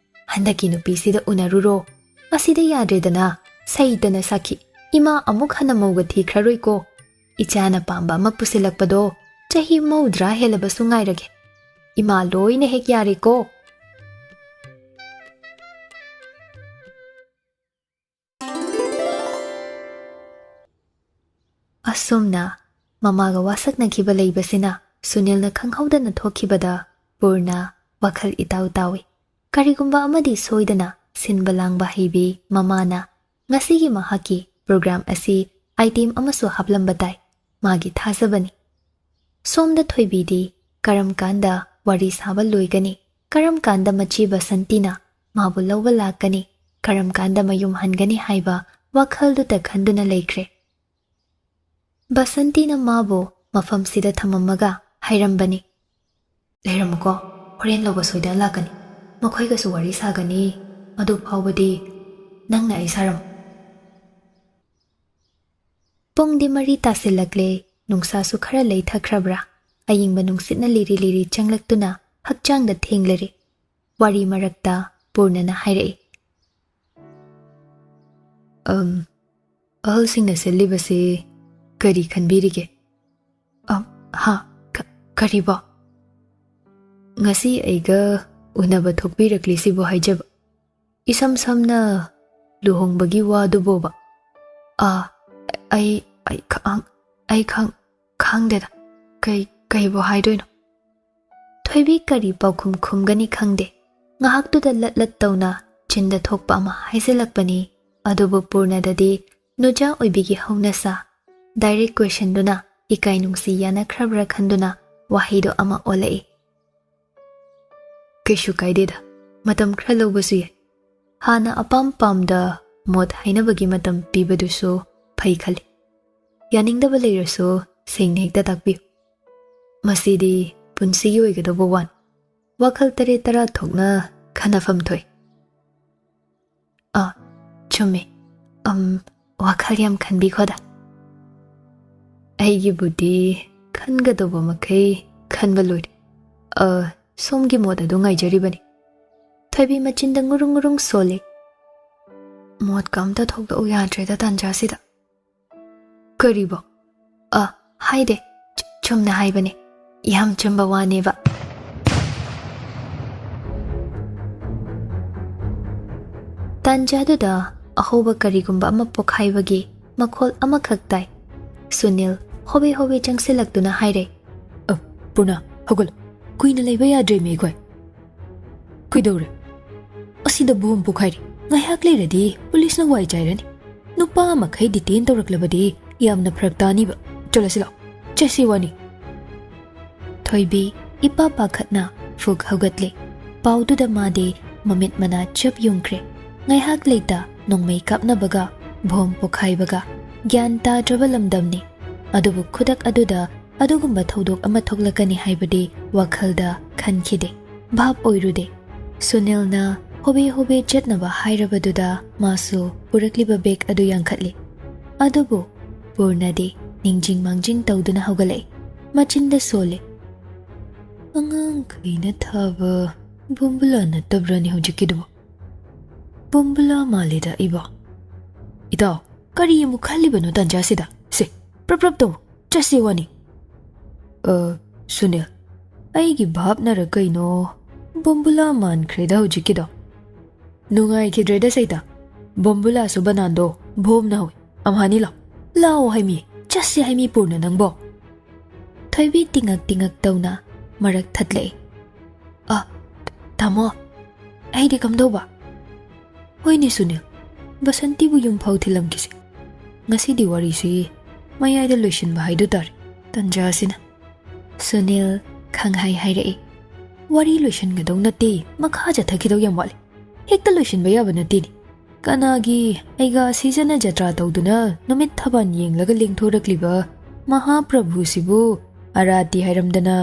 ꯍꯟꯗꯛꯀꯤ ꯅꯨꯄꯤꯁꯤꯗ ꯎꯅꯔꯨꯔꯣ꯫ ꯑꯁꯤꯗ ꯌꯥꯗ꯭ꯔꯦꯗꯅ, ꯁꯩꯇꯅ ꯁꯥꯈꯤ꯫ ꯏꯃꯥ ꯑꯃꯨꯛ ꯍꯟꯅ ꯃꯧꯒ ꯊꯤꯈ꯭ꯔꯔꯣꯏꯀꯣ꯫ ꯏꯆꯥꯅ ꯄꯥꯝꯕ ꯑꯃ ꯄꯨꯁꯤꯜꯂꯛꯄꯗꯣ ꯆꯍꯤ ꯃꯧꯗ꯭ꯔꯥ ꯍꯦꯜꯂꯕꯁꯨ ꯉꯥꯏꯔꯒꯦ꯫ ꯏꯃꯥ ꯂꯣꯏꯅ ꯍꯦꯛ ꯌꯥꯔꯦꯀꯣ꯫" ꯑꯁꯨꯝꯅ ꯃꯃꯥꯒ ꯋꯥꯁꯛꯅꯈꯤꯕ ꯂꯩꯕꯁꯤꯅ ꯁꯨꯅꯤꯜꯅ ꯈꯪꯍꯧꯗꯅ ꯊꯣꯛꯈꯤꯕꯗ ꯄꯨꯔꯅ ꯋꯥꯈꯜ ꯏꯇꯥꯎ ꯇꯥꯎꯏ꯫ ꯀꯔꯤꯒꯨꯝꯕ ꯑꯃꯗꯤ ꯁꯣꯏꯗꯅ ꯁꯤꯟꯕ ꯂꯥꯡꯕ ꯍꯩꯕꯤ ꯃꯃꯥꯅ ꯉꯁꯤꯒꯤ ꯃꯍꯥꯛꯀꯤ ꯄ꯭ꯔꯣꯒ꯭ꯔꯥꯝ ꯑꯁꯤ ꯑꯥꯏꯇꯦꯝ ꯑꯃꯁꯨ ꯍꯥꯞꯂꯝꯕ ꯇꯥꯏ꯫ ꯃꯥꯒꯤ ꯊꯥꯖꯕꯅꯤ꯫ ꯁꯣꯝꯗ ꯊꯣꯏꯕꯤꯗꯤ ꯀꯔꯝ ꯀꯥꯟꯗ ꯋꯥꯔꯤ ꯁꯥꯕ ꯂꯣꯏꯒꯅꯤ, ꯀꯔꯝ ꯀꯥꯟꯗ ꯃꯆꯦ ꯕꯁꯟꯇꯤꯅ ꯃꯥꯕꯨ ꯂꯧꯕ ꯂꯥꯛꯀꯅꯤ, ꯀꯔꯝ ꯀꯥꯟꯗ ꯃꯌꯨꯝ ꯍꯟꯒꯅꯤ ꯍꯥꯏꯕ ꯋꯥꯈꯜꯗꯨꯇ ꯈꯟꯗꯨꯅ ꯂꯩꯈ꯭ꯔꯦ꯫ ꯕꯁꯟꯇꯤꯅ ꯃꯥꯕꯨ ꯃꯐꯝꯁꯤꯗ ꯊꯝꯃꯝꯃꯒ ꯍꯥꯏꯔꯝꯕꯅꯤ, "ꯂꯩꯔꯝꯃꯨꯀꯣ, ꯍꯣꯔꯦꯟ ꯂꯧꯕ ꯁꯣꯏꯗꯅ ꯂꯥꯛꯀꯅꯤ꯫ ꯃꯈꯣꯏꯒꯁꯨ ꯋꯥꯔꯤ ꯁꯥꯒꯅꯤ꯫ ꯑꯗꯨ ꯐꯥꯎꯕꯗꯤ ꯅꯪꯅ ꯑꯩ ꯁꯥꯔꯝꯃꯨ꯫" ꯄꯨꯡꯗꯤ ꯃꯔꯤ ꯇꯥꯁꯤꯜꯂꯛꯂꯦ꯫ ꯅꯨꯡꯁꯥꯁꯨ ꯈꯔ ꯂꯩꯊꯈ꯭ꯔꯕ꯭ꯔꯥ? ꯑꯏꯪꯕ ꯅꯨꯡꯁꯤꯠꯅ ꯂꯤꯔꯤ ꯂꯤꯔꯤ ꯆꯪꯂꯛꯇꯨꯅ ꯍꯛꯆꯥꯡꯗ ꯊꯦꯡꯂꯔꯦ꯫ ꯋꯥꯔꯤ ꯃꯔꯛꯇ ꯄꯨꯔꯅꯅ ꯍꯥꯏꯔꯛꯏ, "ꯑꯝ, ꯑꯍꯜꯁꯤꯡꯅ ꯁꯤꯜꯂꯤꯕꯁꯤ ꯀꯔꯤ ꯈꯟꯕꯤꯔꯤꯒꯦ?" "ꯑꯝ, ꯍꯥ? ꯀ-, ꯀꯔꯤꯕꯣ?" "ꯉꯁꯤ ꯑꯩꯒ ꯎꯅꯕ ꯊꯣꯛꯄꯤꯔꯛꯂꯤꯁꯤꯕꯨ ꯍꯥꯏꯖꯕ꯫ ꯏꯁꯝ ꯁꯝꯅ ꯂꯨꯍꯣꯡꯕꯒꯤ ꯋꯥꯗꯨꯕꯣꯕ?" "ꯑꯥ, ꯑꯩ, ꯑꯩ ꯈꯪ-, ꯑꯩ ꯈꯪ-, ꯈꯪꯗꯦꯗ꯫ ꯀꯩ, ꯀꯩꯕꯨ ꯍꯥꯏꯗꯣꯏꯅꯣ?" ꯊꯣꯏꯕꯤ ꯀꯔꯤ ꯄꯥꯎꯈꯨꯝ ꯈꯨꯝꯒꯅꯤ ꯈꯪꯗꯦ꯫ ꯉꯥꯏꯍꯥꯛꯇꯨꯗ ꯂꯠ ꯂꯠ ꯇꯧꯅ ꯆꯤꯟꯗ ꯊꯣꯛꯄ ꯑꯃ ꯍꯥꯏꯖꯤꯜꯂꯛꯄꯅꯤ꯫ ꯑꯗꯨꯕꯨ ꯄꯨꯔꯅꯗꯗꯤ ꯅꯨꯖꯥ ꯑꯣꯏꯕꯤꯒꯤ ꯍꯧꯅꯁꯥ, ꯗꯥꯏꯔꯦꯛ ꯀꯣꯏꯁꯟꯗꯨꯅ ꯏꯀꯥꯏ ꯅꯨꯡꯁꯤ ꯌꯥꯅꯈ꯭ꯔꯕ꯭ꯔꯥ ꯈꯟꯗꯨꯅ ꯋꯥꯍꯩꯗꯣ ꯑꯃ ꯑꯣꯜꯂꯛꯏ꯫ "ꯀꯩꯁꯨ ꯀꯥꯏꯗꯦꯗ, ꯃꯇꯝ ꯈꯔ ꯂꯧꯕꯁꯨ ꯌꯥꯏ꯫ ꯍꯥꯟꯅ ꯑꯄꯥꯝ ꯄꯥꯝꯗ ꯃꯣꯠ ꯍꯥꯏꯅꯕꯒꯤ ꯃꯇꯝ ꯄꯤꯕꯗꯨꯁꯨ ꯐꯩ ꯈꯜꯂꯤ꯫ ꯌꯥꯅꯤꯡꯗꯕ ꯂꯩꯔꯁꯨ ꯁꯦꯡꯅ ꯍꯦꯛꯇ ꯇꯥꯛꯄꯤꯌꯨ꯫ ꯃꯁꯤꯗꯤ ꯄꯨꯟꯁꯤꯒꯤ ꯑꯣꯏꯒꯗꯧꯕ ꯋꯥꯅꯤ꯫ ꯋꯥꯈꯜ ꯇꯔꯦꯠ ꯇꯔꯥ ꯊꯣꯛꯅ ꯈꯟꯅꯐꯝ ꯊꯣꯛꯏ꯫" "ꯑꯥ, ꯆꯨꯝꯃꯦ꯫ ꯑꯝ, ꯋꯥꯈꯜ ꯌꯥꯝ ꯈꯟꯕꯤꯈꯣꯗ꯫" "ꯑꯩꯒꯤꯕꯨꯗꯤ ꯈꯟꯒꯗꯧꯕ ꯃꯈꯩ ꯈꯟꯕ ꯂꯣꯏꯔꯦ꯫ ꯑ, ꯁꯣꯝꯒꯤ ꯃꯣꯠ ꯑꯗꯨ ꯉꯥꯏꯖꯔꯤꯕꯅꯤ꯫" ꯊꯣꯏꯕꯤ ꯃꯆꯤꯟꯗ ꯉꯨꯔꯨꯡ ꯉꯨꯔꯨꯡ ꯁꯣꯜꯂꯤ꯫ "ꯃꯣꯠꯀ ꯑꯝꯇ ꯊꯣꯛꯂꯛꯎ ꯌꯥꯗ꯭ꯔꯦꯗ ꯇꯥꯟꯖꯥꯁꯤꯗ꯫" "ꯀꯔꯤꯕꯣ?" "ꯑ, ꯍꯥꯏꯗꯦ꯫ ꯆꯨ-, ꯆꯨꯝꯅ ꯍꯥꯏꯕꯅꯦ꯫ ꯌꯥꯝ ꯆꯨꯝꯕ ꯋꯥꯅꯦꯕ꯫" ꯇꯥꯟꯖꯥꯗꯨꯗ ꯑꯍꯧꯕ ꯀꯔꯤꯒꯨꯝꯕ ꯑꯃ ꯄꯣꯈꯥꯏꯕꯒꯤ ꯃꯈꯣꯜ ꯑꯃꯈꯛ ꯇꯥꯏ꯫ ꯁꯨꯅꯤꯜ ꯍꯣꯕꯦ ꯍꯣꯕꯦ ꯆꯪꯁꯤꯜꯂꯛꯇꯨꯅ ꯍꯥꯏꯔꯦ, "ꯑ, ꯄꯨꯔꯅ, ꯍꯧꯒꯠꯂꯣ꯫ ꯀꯨꯏꯅ ꯂꯩꯕ ꯌꯥꯗ꯭ꯔꯦꯃꯤ ꯑꯩꯈꯣꯏ꯫" "ꯀꯩꯗꯧꯔꯦ?" "ꯑꯁꯤꯗ ꯕꯣꯝ ꯄꯣꯈꯥꯏꯔꯤ꯫ ꯉꯥꯏꯍꯥꯛ ꯂꯩꯔꯗꯤ ꯄꯨꯂꯤꯁꯅ ꯋꯥꯏ ꯆꯥꯏꯔꯅꯤ꯫ ꯅꯨꯄꯥ ꯃꯈꯩ ꯗꯤꯇꯦꯟ ꯇꯧꯔꯛꯂꯕꯗꯤ ꯌꯥꯝꯅ ꯐꯔꯛ ꯇꯥꯅꯤꯕ꯫ ꯆꯠꯂꯁꯤ ꯂꯥꯛꯑꯣ, ꯆꯠꯁꯤ ꯋꯥꯅꯤ꯫" ꯊꯣꯏꯕꯤ ꯏꯄꯥ ꯄꯥꯈꯠꯅ ꯐꯨꯛ ꯍꯧꯒꯠꯂꯦ꯫ ꯄꯥꯎꯗꯨꯗ ꯃꯥꯗꯤ ꯃꯃꯤꯠ ꯃꯅꯥ ꯆꯞ ꯌꯨꯡꯈ꯭ꯔꯦ꯫ ꯉꯥꯏꯍꯥꯛ ꯂꯩꯇ ꯅꯣꯡꯃꯩ ꯀꯥꯞꯅꯕꯒ ꯕꯣꯝ ꯄꯣꯈꯥꯏꯕꯒ ꯒ꯭ꯌꯥꯟ ꯇꯥꯗ꯭ꯔꯕ ꯂꯝꯗꯝꯅꯤ꯫ ꯑꯗꯨꯕꯨ ꯈꯨꯗꯛ ꯑꯗꯨꯗ ꯑꯗꯨꯒꯨꯝꯕ ꯊꯧꯗꯣꯛ ꯑꯃ ꯊꯣꯛꯂꯛꯀꯅꯤ ꯍꯥꯏꯕꯗꯤ ꯋꯥꯈꯜꯗ ꯈꯟꯈꯤꯗꯦ, ꯚꯥꯞ ꯑꯣꯏꯔꯨꯗꯦ꯫ ꯁꯨꯅꯤꯜꯅ ꯍꯣꯕꯦ ꯍꯣꯕꯦ ꯆꯠꯅꯕ ꯍꯥꯏꯔꯕꯗꯨꯗ ꯃꯥꯁꯨ ꯄꯨꯔꯛꯂꯤꯕ ꯕꯦꯒ ꯑꯗꯨ ꯌꯥꯡꯈꯠꯂꯤ꯫ ꯑꯗꯨꯕꯨ ꯄꯨꯔꯅꯗꯤ ꯅꯤꯡꯖꯤꯡ ꯃꯥꯡꯖꯤꯡ ꯇꯧꯗꯨꯅ ꯍꯧꯒꯠꯂꯛꯏ꯫ ꯃꯆꯤꯟꯗ ꯁꯣꯜꯂꯤ꯫ "ꯑꯉꯥꯡꯈꯩꯅ ꯊꯥꯕ ꯕꯣꯝꯕꯨꯂꯥ ꯅꯠꯇꯕ꯭ꯔꯅꯦ ꯍꯧꯖꯤꯛꯀꯤꯗꯨꯕꯣ?" "ꯕꯣꯝꯕꯨꯂꯥ ꯃꯥꯜꯂꯤꯗ ꯑꯩꯕꯣ꯫" "ꯏꯇꯥꯎ, ꯀꯔꯤ ꯑꯃꯨꯛ ꯈꯜꯂꯤꯕꯅꯣ ꯇꯟꯖꯥꯁꯤꯗ? ꯁꯦ, ꯄ꯭ꯔꯞ ꯄ꯭ꯔꯞ ꯇꯧ, ꯆꯠꯁꯤ ꯋꯥꯅꯤ꯫" "ꯑ, ꯁꯨꯅꯤꯜ, ꯑꯩꯒꯤ ꯚꯥꯞꯅꯔ ꯀꯩꯅꯣ, ꯕꯣꯝꯕꯨꯂꯥ ꯃꯥꯟꯈ꯭ꯔꯦꯗ ꯍꯧꯖꯤꯛꯀꯤꯗꯣ꯫" "ꯅꯨꯡꯉꯥꯏꯈꯤꯗ꯭ꯔꯦꯗ ꯁꯩꯇ, ꯕꯣꯝꯕꯨꯂꯥꯁꯨ ꯕꯅꯥꯟꯗꯣ ꯚꯣꯝꯅ ꯍꯧꯏ꯫ ꯑꯝꯍꯥꯅꯤ ꯂꯥꯎ, ꯂꯥꯛꯑꯣ ꯍꯥꯏꯃꯤ, ꯆꯠꯁꯤ ꯍꯥꯏꯃꯤ ꯄꯨꯔꯅ ꯅꯪꯕꯣ꯫" ꯊꯣꯏꯕꯤ ꯇꯤꯉꯛ ꯇꯤꯉꯛ ꯇꯧꯅ ꯃꯔꯛ ꯊꯠꯂꯛꯏ꯫ "ꯑ, ꯇꯥꯃꯣ, ꯑꯩꯗꯤ ꯀꯝꯗꯧꯕ?" "ꯍꯣꯏꯅꯦ ꯁꯨꯅꯤꯜ, ꯕꯁꯟꯇꯤꯕꯨ ꯌꯨꯝ ꯐꯥꯎ ꯊꯤꯜꯂꯝꯈꯤꯁꯦ꯫ ꯉꯁꯤꯗꯤ ꯋꯥꯔꯤꯁꯤ ꯃꯌꯥꯏꯗ ꯂꯣꯏꯁꯤꯟꯕ ꯍꯥꯏꯗꯨ ꯇꯥꯔꯦ, ꯇꯟꯖꯥ ꯑꯁꯤꯅ꯫" ꯁꯨꯅꯤꯜ ꯈꯪꯍꯥꯏ ꯍꯥꯏꯔꯛꯏ꯫ "ꯋꯥꯔꯤ ꯂꯣꯏꯁꯤꯟꯒꯗꯧ ꯅꯠꯇꯦ, ꯃꯈꯥ ꯆꯠꯊꯈꯤꯗꯧ ꯌꯥꯝ ꯋꯥꯠꯂꯤ꯫ ꯍꯦꯛꯇ ꯂꯣꯏꯁꯤꯟꯕ ꯌꯥꯕ ꯅꯠꯇꯦꯅꯦ꯫ ꯀꯅꯥꯒꯤ ꯑꯩꯒꯥ ꯁꯤꯖꯅ ꯖꯇ꯭ꯔꯥ ꯇꯧꯗꯨꯅ ꯅꯨꯃꯤꯠ ꯊꯕꯥꯟ ꯌꯦꯡꯂꯒ ꯂꯦꯡꯊꯣꯔꯛꯂꯤꯕ ꯃꯍꯥꯄ꯭ꯔꯚꯨꯁꯤꯕꯨ ꯑꯔꯥꯇꯤ ꯍꯥꯏꯔꯝꯗꯅ,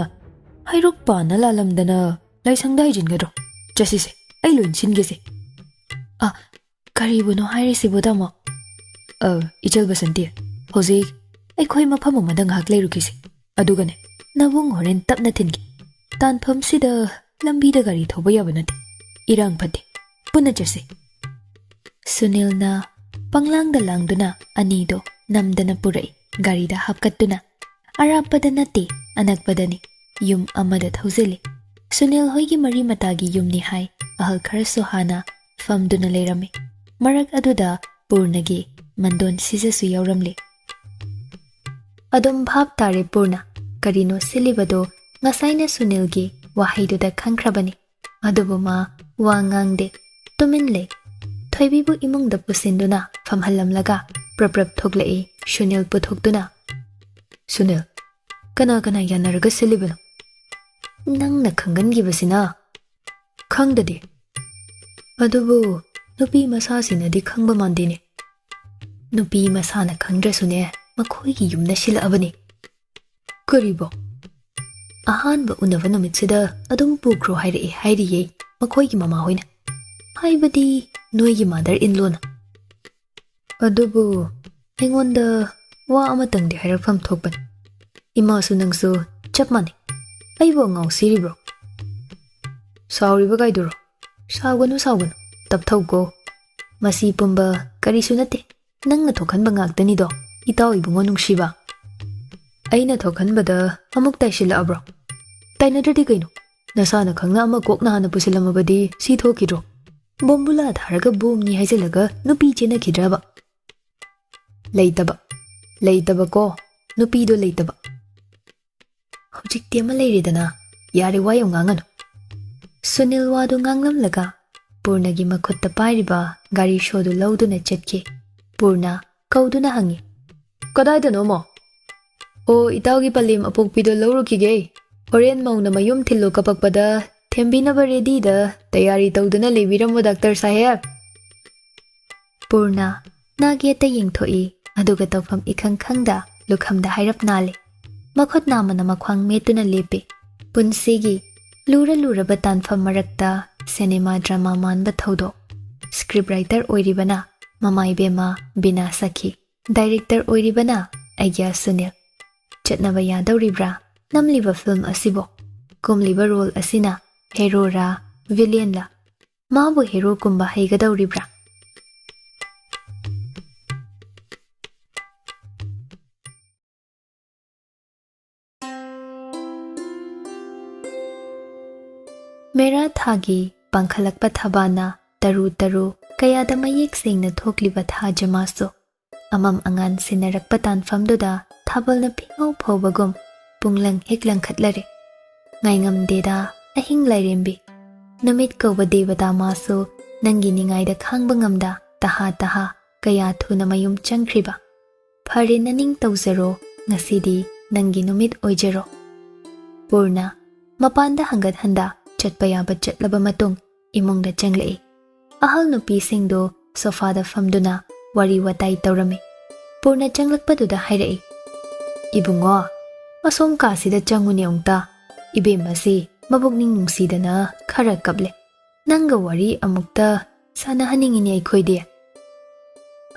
ꯍꯩꯔꯨꯛ ꯄꯥꯟꯅ ꯂꯥꯜꯂꯝꯗꯅ ꯂꯥꯏꯁꯪꯗ ꯍꯩꯖꯤꯟꯒꯗ꯭ꯔꯣ? ꯆꯠꯁꯤꯁꯦ, ꯑꯩ ꯂꯣꯏ ꯁꯤꯟꯒꯦꯁꯦ꯫" "ꯑ, ꯀꯔꯤꯕꯨꯅꯣ ꯍꯥꯏꯔꯤꯁꯤꯕꯣ ꯇꯥꯃꯣ?" "ꯑ, ꯏꯆꯜ ꯕꯁꯟꯇꯤ, ꯍꯧꯖꯤꯛ ꯑꯩꯈꯣꯏ ꯃꯐꯝ ꯑꯃꯗ ꯉꯥꯏꯍꯥꯛ ꯂꯩꯔꯨꯈꯤꯁꯤ꯫ ꯑꯗꯨꯒꯅꯦ, ꯅꯕꯨꯡ ꯍꯣꯔꯦꯟ ꯇꯞꯅ ꯊꯤꯟꯒꯦ꯫ ꯇꯥꯟꯐꯝꯁꯤꯗ ꯂꯝꯕꯤꯗ ꯒꯥꯔꯤ ꯊꯧꯕ ꯌꯥꯕ ꯅꯠꯇꯦ꯫ ꯏꯔꯥꯡ ꯐꯠꯇꯦ꯫ ꯄꯨꯟꯅ ꯆꯠꯁꯤ꯫" ꯁꯨꯅꯤꯜꯅ ꯄꯪꯂꯥꯡꯗ ꯂꯥꯡꯗꯨꯅ ꯑꯅꯤꯗꯣ ꯅꯝꯗꯅ ꯄꯨꯔꯛꯏ꯫ ꯒꯥꯔꯤꯗ ꯍꯥꯞꯀꯠꯇꯨꯅ꯫ ꯑꯔꯥꯞꯄꯗ ꯅꯠꯇꯦ, ꯑꯅꯛꯄꯗꯅꯤ꯫ ꯌꯨꯝ ꯑꯃꯗ ꯊꯧꯖꯤꯜꯂꯤ꯫ ꯁꯨꯅꯤꯜ ꯍꯣꯏꯒꯤ ꯃꯔꯤ ꯃꯇꯥꯒꯤ ꯌꯨꯝꯅꯤ ꯍꯥꯏ꯫ ꯑꯍꯜ ꯈꯔꯁꯨ ꯍꯥꯟꯅ ꯐꯝꯗꯨꯅ ꯂꯩꯔꯝꯃꯤ꯫ ꯃꯔꯛ ꯑꯗꯨꯗ ꯄꯨꯔꯅꯒꯤ ꯃꯟꯗꯣꯟ ꯁꯤꯖꯁꯨ ꯌꯥꯎꯔꯝꯂꯤ꯫ ꯑꯗꯨꯝ ꯚꯥꯞ ꯇꯥꯔꯦ ꯄꯨꯔꯅ꯫ ꯀꯔꯤꯅꯣ ꯁꯤꯜꯂꯤꯕꯗꯣ ꯉꯁꯥꯏꯅ ꯁꯨꯅꯤꯜꯒꯤ ꯋꯥꯍꯩꯗꯨꯗ ꯈꯪꯈ꯭ꯔꯕꯅꯤ꯫ ꯑꯗꯨꯕꯨ ꯃꯥ ꯋꯥ ꯉꯥꯡꯗꯦ, ꯇꯨꯃꯤꯟ ꯂꯩ꯫ ꯊꯣꯏꯕꯤꯕꯨ ꯏꯃꯨꯡꯗ ꯄꯨꯁꯤꯟꯗꯨꯅ ꯐꯝꯍꯜꯂꯝꯂꯒ ꯄ꯭ꯔꯞ ꯄ꯭ꯔꯞ ꯊꯣꯛꯂꯛꯏ ꯁꯨꯅꯤꯜ ꯄꯨꯊꯣꯛꯇꯨꯅ꯫ "ꯁꯨꯅꯤꯜ, ꯀꯅꯥ ꯀꯅꯥ ꯌꯥꯅꯔꯒ ꯁꯤꯜꯂꯤꯕꯅꯣ? ꯅꯪꯅ ꯈꯪꯒꯟꯈꯤꯕꯁꯤꯅ꯫" "ꯈꯪꯗꯗꯤ꯫ ꯑꯗꯨꯕꯨ ꯅꯨꯄꯤ ꯃꯁꯥꯁꯤꯅꯗꯤ ꯈꯪꯕ ꯃꯥꯟꯗꯦꯅꯦ꯫" "ꯅꯨꯄꯤ ꯃꯁꯥꯅ ꯈꯪꯗ꯭ꯔꯁꯨꯅꯦ, ꯃꯈꯣꯏꯒꯤ ꯌꯨꯝꯅ ꯁꯤꯜꯂꯛꯑꯕꯅꯤ꯫" "ꯀꯔꯤꯕꯣ?" "ꯑꯍꯥꯟꯕ ꯎꯅꯕ ꯅꯨꯃꯤꯠꯁꯤꯗ ꯑꯗꯨꯝ ꯄꯨꯈ꯭ꯔꯣ ꯍꯥꯏꯔꯛꯑꯦ ꯍꯥꯏꯔꯤꯌꯦ ꯃꯈꯣꯏꯒꯤ ꯃꯃꯥꯍꯣꯏꯅ꯫ ꯍꯥꯏꯕꯗꯤ ꯅꯣꯏꯒꯤ ꯃꯥꯗꯔ ꯏꯟꯂꯣꯅ꯫ ꯑꯗꯨꯕꯨ ꯑꯩꯉꯣꯟꯗ ꯋꯥ ꯑꯃꯇꯪꯗꯤ ꯍꯥꯏꯔꯛꯐꯝ ꯊꯣꯛꯄꯅꯤ꯫ ꯏꯃꯥꯁꯨ ꯅꯪꯁꯨ ꯆꯞ ꯃꯥꯟꯅꯩ꯫ ꯑꯩꯕꯨ ꯑꯉꯥꯎ ꯁꯤꯔꯤꯕ꯭ꯔꯣ? ꯁꯥꯎꯔꯤꯕ ꯀꯥꯏꯗꯨꯔꯣ? ꯁꯥꯎꯒꯅꯨ, ꯁꯥꯎꯒꯅꯨ꯫ ꯇꯞꯊꯧꯀꯣ꯫ ꯃꯁꯤ ꯄꯨꯝꯕ ꯀꯔꯤꯁꯨ ꯅꯠꯇꯦ꯫ ꯅꯪꯅ ꯊꯣꯛꯍꯟꯕ ꯉꯥꯛꯇꯅꯤꯗꯣ, ꯏꯇꯥꯎ ꯏꯕꯨꯡꯉꯣ ꯅꯨꯡꯁꯤꯕ꯫ ꯑꯩꯅ ꯊꯣꯛꯍꯟꯕꯗ ꯑꯃꯨꯛ ꯇꯥꯏꯁꯤꯜꯂꯛꯑꯕ꯭ꯔꯣ? ꯇꯥꯏꯅꯗ꯭ꯔꯗꯤ ꯀꯩꯅꯣ? ꯅꯁꯥꯅ ꯈꯪꯅ ꯑꯃ ꯀꯣꯛꯅ ꯍꯥꯟꯅ ꯄꯨꯁꯤꯜꯂꯝꯃꯕꯗꯤ ꯁꯤ ꯊꯣꯛꯈꯤꯗ꯭ꯔꯣ? ꯕꯣꯝꯕꯨꯂꯥ ꯊꯥꯔꯒ ꯕꯣꯝꯅꯤ ꯍꯥꯏꯖꯤꯜꯂꯒ ꯅꯨꯄꯤ ꯆꯦꯟꯅꯈꯤꯗ꯭ꯔꯕ? ꯂꯩꯇꯕ꯫ ꯂꯩꯇꯕꯀꯣ꯫ ꯅꯨꯄꯤꯗꯣ ꯂꯩꯇꯕ꯫ ꯍꯧꯖꯤꯛꯇꯤ ꯑꯃ ꯂꯩꯔꯦꯗꯅ꯫ ꯌꯥꯔꯦ, ꯋꯥ ꯌꯥꯝ ꯉꯥꯡꯒꯅꯨ꯫ ꯁꯨꯅꯤꯜ ꯋꯥꯗꯨ ꯉꯥꯡꯂꯝꯂꯒ ꯄꯨꯔꯅꯒꯤ ꯃꯈꯨꯠꯇ ꯄꯥꯏꯔꯤꯕ ꯒꯥꯔꯤ ꯁꯣꯗꯨ ꯂꯧꯗꯨꯅ ꯆꯠꯈꯤ꯫ ꯄꯨꯔꯅ ꯀꯧꯗꯨꯅ ꯍꯪꯉꯤ, "ꯀꯗꯥꯏꯗꯅꯣꯃꯣ?" "ꯑꯣ, ꯏꯇꯥꯎꯒꯤ ꯄꯂꯦꯝ ꯑꯄꯣꯛꯄꯤꯗꯣ ꯂꯧꯔꯨꯈꯤꯒꯦ꯫ ꯍꯣꯔꯦꯟ ꯃꯧꯅ ꯃꯌꯨꯝ ꯊꯤꯜꯂꯨ ꯀꯄꯛꯄꯗ ꯊꯦꯝꯕꯤꯅꯕ ꯔꯦꯗꯤꯗ ꯇꯌꯥꯔꯤ ꯇꯧꯗꯨꯅ ꯂꯩꯕꯤꯔꯝꯃꯨ, ꯗꯥꯛꯇꯔ ꯁꯥꯍꯦꯕ꯫" ꯄꯨꯔꯅ ꯅꯥꯒꯦꯠꯇ ꯌꯦꯡꯊꯣꯛꯏ, ꯑꯗꯨꯒ ꯇꯧꯐꯝ ꯏꯈꯪ ꯈꯪꯗ ꯂꯨꯈꯝꯗ ꯍꯥꯏꯔꯞ ꯅꯥꯜꯂꯤ꯫ ꯃꯈꯨꯠ ꯅꯥꯝꯃꯅ ꯃꯈ꯭ꯋꯥꯡ ꯃꯦꯠꯇꯨꯅ ꯂꯦꯞꯄꯤ꯫ ꯄꯨꯟꯁꯤꯒꯤ ꯂꯨꯔ ꯂꯨꯔꯕ ꯇꯥꯟꯐꯝ ꯃꯔꯛꯇ ꯁꯤꯅꯦꯃꯥ ꯗ꯭ꯔꯃꯥ ꯃꯥꯟꯕ ꯊꯧꯗꯣꯛ꯫ ꯁ꯭ꯀ꯭ꯔꯤꯞ ꯔꯥꯏꯇꯔ ꯑꯣꯏꯔꯤꯕꯅ ꯃꯃꯥ ꯏꯕꯦꯝꯃ ꯕꯤꯅꯥ ꯁꯈꯤ꯫ ꯗꯥꯏꯔꯦꯛꯇꯔ ꯑꯣꯏꯔꯤꯕꯅ ꯑꯩꯒ꯭ꯌꯥ ꯁꯨꯅꯤꯜ꯫ ꯆꯠꯅꯕ ꯌꯥꯗꯧꯔꯤꯕ꯭ꯔꯥ ꯅꯝꯂꯤꯕ ꯐꯤꯜꯝ ꯑꯁꯤꯕꯣ? ꯀꯨꯝꯂꯤꯕ ꯔꯣꯜ ꯑꯁꯤꯅ ꯍꯦꯔꯣꯔꯥ ꯚꯤꯂꯦꯟꯂꯥ? ꯃꯥꯕꯨ ꯍꯦꯔꯣ ꯀꯨꯝꯕ ꯍꯩꯒꯗꯧꯔꯤꯕ꯭ꯔꯥ? ꯃꯦꯔꯥ ꯊꯥꯒꯤ ꯄꯥꯡꯈꯠꯂꯛꯄ ꯊꯕꯥꯅ ꯇꯔꯨ ꯇꯔꯨ ꯀꯌꯥꯗ ꯃꯌꯦꯛ ꯁꯦꯡꯅ ꯊꯣꯛꯂꯤꯕ ꯊꯥꯖ ꯃꯥꯁꯨ ꯑꯃꯝ ꯑꯉꯥꯟ ꯁꯤꯟꯅꯔꯛꯄ ꯇꯥꯟꯐꯝꯗꯨꯗ ꯊꯥꯕꯜꯅ ꯐꯤꯉꯧ ꯐꯧꯕꯒꯨꯝ ꯄꯨꯡꯂꯪ ꯍꯦꯛ ꯂꯪꯈꯠꯂꯔꯦ꯫ ꯉꯥꯏꯉꯝꯗꯦꯗ ꯑꯍꯤꯡ ꯂꯥꯏꯔꯦꯝꯕꯤ, ꯅꯨꯃꯤꯠ ꯀꯧꯕ ꯗꯦꯕꯇꯥ ꯃꯥꯁꯨ ꯅꯪꯒꯤ ꯅꯤꯡꯉꯥꯏꯗ ꯈꯥꯡꯕ ꯉꯝꯗ ꯇꯍꯥ ꯇꯍꯥ ꯀꯌꯥ ꯊꯨꯅ ꯃꯌꯨꯝ ꯆꯪꯈ꯭ꯔꯤꯕ꯫ ꯐꯔꯦ, ꯅꯅꯤꯡ ꯇꯧꯖꯔꯣ, ꯉꯁꯤꯗꯤ ꯅꯪꯒꯤ ꯅꯨꯃꯤꯠ ꯑꯣꯏꯖꯔꯣ꯫ ꯄꯨꯔꯅ ꯃꯄꯥꯟꯗ ꯍꯪꯒꯠ ꯍꯟꯗ ꯆꯠꯄ ꯌꯥꯕ ꯆꯠꯂꯕ ꯃꯇꯨꯡ ꯏꯃꯨꯡꯗ ꯆꯪꯂꯛꯏ꯫ ꯑꯍꯜ ꯅꯨꯄꯤꯁꯤꯡꯗꯨ ꯁꯣꯐꯥꯗ ꯐꯝꯗꯨꯅ ꯋꯥꯔꯤ ꯋꯥꯇꯥꯏ ꯇꯧꯔꯝꯃꯤ꯫ ꯄꯨꯔꯅ ꯆꯪꯂꯛꯄꯗꯨꯗ ꯍꯥꯏꯔꯛꯏ, "ꯏꯕꯨꯡꯉꯣ, ꯑꯁꯣꯝ ꯀꯥꯁꯤꯗ ꯆꯪꯉꯨꯅꯦ ꯑꯃꯨꯛꯇ꯫ ꯏꯕꯦꯝꯃꯁꯤ ꯃꯕꯨꯛꯅꯤꯡ ꯅꯨꯡꯁꯤꯗꯅ ꯈꯔ ꯀꯞꯂꯦ꯫ ꯅꯪꯒ ꯋꯥꯔꯤ ꯑꯃꯨꯛꯇ ꯁꯥꯟꯅꯍꯟꯅꯤꯡꯉꯤꯅꯦ ꯑꯩꯈꯣꯏꯗꯤ꯫"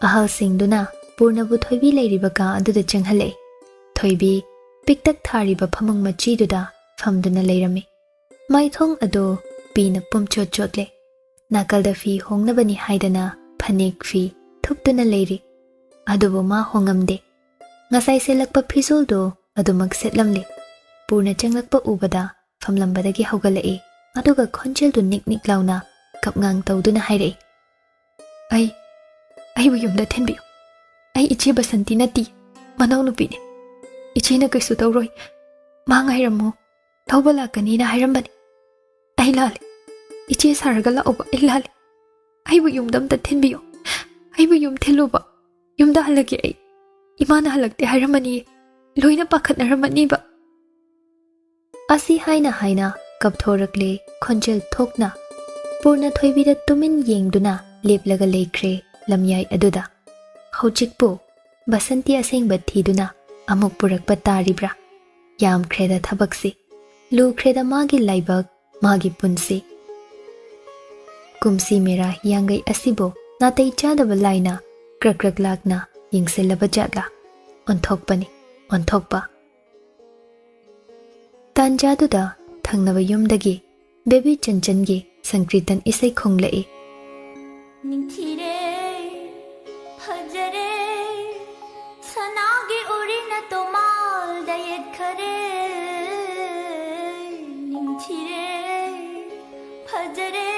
ꯑꯍꯜꯁꯤꯡꯗꯨꯅ ꯄꯨꯔꯅꯕꯨ ꯊꯣꯏꯕꯤ ꯂꯩꯔꯤꯕ ꯀꯥ ꯑꯗꯨꯗ ꯆꯪꯍꯜꯂꯛꯏ꯫ ꯊꯣꯏꯕꯤ ꯄꯤꯛꯇꯛ ꯊꯥꯔꯤꯕ ꯐꯃꯨꯡ ꯃꯆꯤꯗꯨꯗ ꯐꯝꯗꯨꯅ ꯂꯩꯔꯝꯃꯤ꯫ ꯃꯥꯏꯊꯣꯡ ꯑꯗꯨ ꯄꯤꯅ ꯄꯨꯝꯆꯣꯠ ꯆꯣꯠꯂꯦ꯫ ꯅꯥꯀꯜꯗ ꯐꯤ ꯍꯣꯡꯅꯕꯅꯤ ꯍꯥꯏꯗꯅ ꯐꯅꯦꯛ ꯐꯤ ꯊꯨꯞꯇꯨꯅ ꯂꯩꯔꯤ꯫ ꯑꯗꯨꯕꯨ ꯃꯥ ꯍꯣꯡꯉꯝꯗꯦ꯫ ꯉꯁꯥꯏ ꯁꯦꯠꯂꯛꯄ ꯐꯤꯖꯣꯜꯗꯨ ꯑꯗꯨꯃꯛ ꯁꯦꯠꯂꯝꯂꯦ꯫ ꯄꯨꯔꯅ ꯆꯪꯂꯛꯄ ꯎꯕꯗ ꯐꯝꯂꯝꯕꯗꯒꯤ ꯍꯧꯒꯠꯂꯛꯏ꯫ ꯑꯗꯨꯒ ꯈꯣꯟꯖꯦꯜꯗꯨ ꯅꯤꯛ ꯅꯤꯛ ꯂꯥꯎꯅ ꯀꯞꯉꯥꯡ ꯇꯧꯗꯨꯅ ꯍꯥꯏꯔꯛꯏ, "ꯑꯩ, ꯑꯩꯕꯨ ꯌꯨꯝꯗ ꯊꯤꯟꯕꯤꯌꯨ꯫ ꯑꯩ ꯏꯆꯦ ꯕꯁꯟꯇꯤ ꯅꯠꯇꯦ, ꯃꯅꯥꯎꯅꯨꯄꯤꯅꯤ꯫ ꯏꯆꯦꯅ ꯀꯩꯁꯨ ꯇꯧꯔꯣꯏ꯫ ꯃꯥ ꯉꯥꯏꯔꯝꯃꯨ, ꯂꯧꯕ ꯂꯥꯛꯀꯅꯤꯅ ꯍꯥꯏꯔꯝꯕꯅꯤ꯫ ꯑꯩ ꯂꯥꯜꯂꯦ꯫ ꯏꯆꯦ ꯁꯥꯔꯒ ꯂꯥꯛꯎꯕ, ꯑꯩ ꯂꯥꯜꯂꯦ꯫ ꯑꯩꯕꯨ ꯌꯨꯝꯗ ꯑꯝꯇ ꯊꯤꯟꯕꯤꯌꯨ꯫ ꯑꯩꯕꯨ ꯌꯨꯝ ꯊꯤꯜꯂꯨꯕ꯫ ꯌꯨꯝꯗ ꯍꯜꯂꯛꯀꯦ ꯑꯩ꯫ ꯏꯃꯥꯅ ꯍꯜꯂꯛꯇꯦ ꯍꯥꯏꯔꯝꯃꯅꯤꯌꯦ꯫ ꯂꯣꯏꯅ ꯄꯥꯈꯠꯅꯔꯝꯃꯅꯤꯕ꯫" ꯑꯁꯤ ꯍꯥꯏꯅ ꯍꯥꯏꯅ ꯀꯞꯊꯣꯔꯛꯂꯦ ꯈꯣꯟꯖꯦꯜ ꯊꯣꯛꯅ꯫ ꯄꯨꯔꯅ ꯊꯣꯏꯕꯤꯗ ꯇꯨꯃꯤꯟ ꯌꯦꯡꯗꯨꯅ ꯂꯦꯞꯂꯒ ꯂꯩꯈ꯭ꯔꯦ ꯂꯝꯌꯥꯏ ꯑꯗꯨꯗ꯫ ꯍꯧꯖꯤꯛꯄꯨ ꯕꯁꯟꯇꯤ ꯑꯁꯦꯡꯕ ꯊꯤꯗꯨꯅ ꯑꯃꯨꯛ ꯄꯨꯔꯛꯄ ꯇꯥꯔꯤꯕ꯭ꯔꯥ? ꯌꯥꯝꯈ꯭ꯔꯦꯗ ꯊꯕꯛꯁꯤ꯫ ꯂꯨꯈ꯭ꯔꯦꯗ ꯃꯥꯒꯤ ꯂꯥꯏꯕꯛ, ꯃꯥꯒꯤ ꯄꯨꯟꯁꯤ꯫ ꯀꯨꯝꯁꯤ ꯃꯦꯔꯥ ꯍꯤꯌꯥꯡꯒꯩ ꯑꯁꯤꯕꯨ ꯅꯥꯇꯩ ꯆꯥꯗꯕ ꯂꯥꯏꯅ ꯀ꯭ꯔꯛ ꯀ꯭ꯔꯛ ꯂꯥꯛꯅ ꯌꯦꯡꯁꯤꯜꯂꯕ ꯖꯥꯠꯂꯥ? ꯑꯣꯟꯊꯣꯛꯄꯅꯤ, ꯑꯣꯟꯊꯣꯛꯄ꯫ ꯇꯥꯟꯖꯥꯗꯨꯗ ꯊꯪꯅꯕ ꯌꯨꯝꯗꯒꯤ ꯕꯦꯕꯤ ꯆꯟꯆꯟꯒꯤ ꯁꯪꯀ꯭ꯔꯤꯇꯟ ꯏꯁꯩ ꯈꯣꯡꯂꯛꯏ꯫ ꯅꯤꯡꯊꯤꯔꯦ, ꯐꯖꯔꯦ, ꯁꯅꯥꯒꯤ ꯎꯔꯤꯅ ꯇꯣꯃꯥꯜꯗ ꯌꯦꯠꯈꯔꯦ꯫ ꯅꯤꯡꯊꯤꯔꯦ, ꯐꯖꯔꯦ,